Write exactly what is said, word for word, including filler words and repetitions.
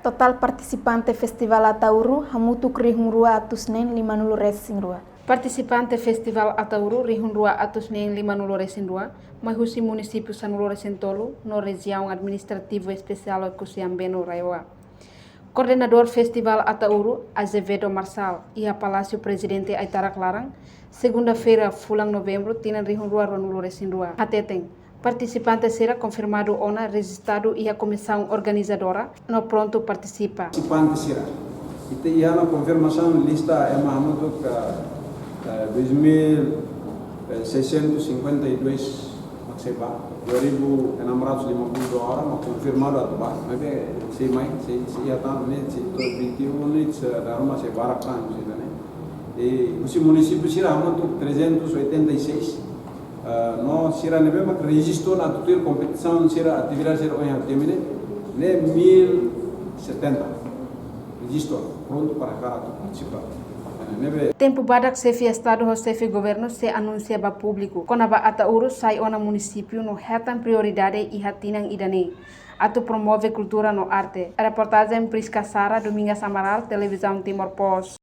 Totál partisipante Festivál Ataúru hamutuk rihun rua atus neen lima-nulu resin rua. Partisipante Festivál Ataúru rihun rua atus neen lima-nulu resin rua mai husi munisípiu sanulu resin tolu no Rejiaun Administrativu Espesiál Oekusi Ambeno RAEOA. Koordenadór Festivál Ataúru, Azevedo Marçal, iha Palásiu Prezidente Aitarak laran, segunda-feira, fulan Novembru, tinan rihun rua rua-nulu resin rua, hateten, partisipante sira konfirmadu ona rejistadu iha komisaun organizadora no prontu partisipa. Partisipante sira. Ita iha ona konfirmasaun lista ema hamutuk, eh, dois mil seiscentos e cinquenta e dois mak sei bá. Dua ribu enam ratus lima puluh dua orang mak konfirmadu atu bá. Maibé sei mai, sei, sei iha tan, ne'e, sei to'o vinte e um ne'e, sei dala ruma sei barak tan, sei tan, ne'e. I husi munisípiu sira hamutuk trezentos e oitenta e seis. Ah, no sira ne'ebé mak rejistu ona atu tuir kompetisaun sira, atividade sira ohin ha'u temi ne'e, ne'e mil setenta. Rejistu, prontu para hakarak atu partisipa. Ne'ebé. Tempu badak Xefe Estadu ho Xefe Governu sei anunsia ba públiku kona-ba Ataúru sai ona munisípiu no hetan prioridade iha tinan ida-ne'e atu promove kultura no arte. Reportajen Prisca Sara, Domingas Amaral, Televizaun Timor Post.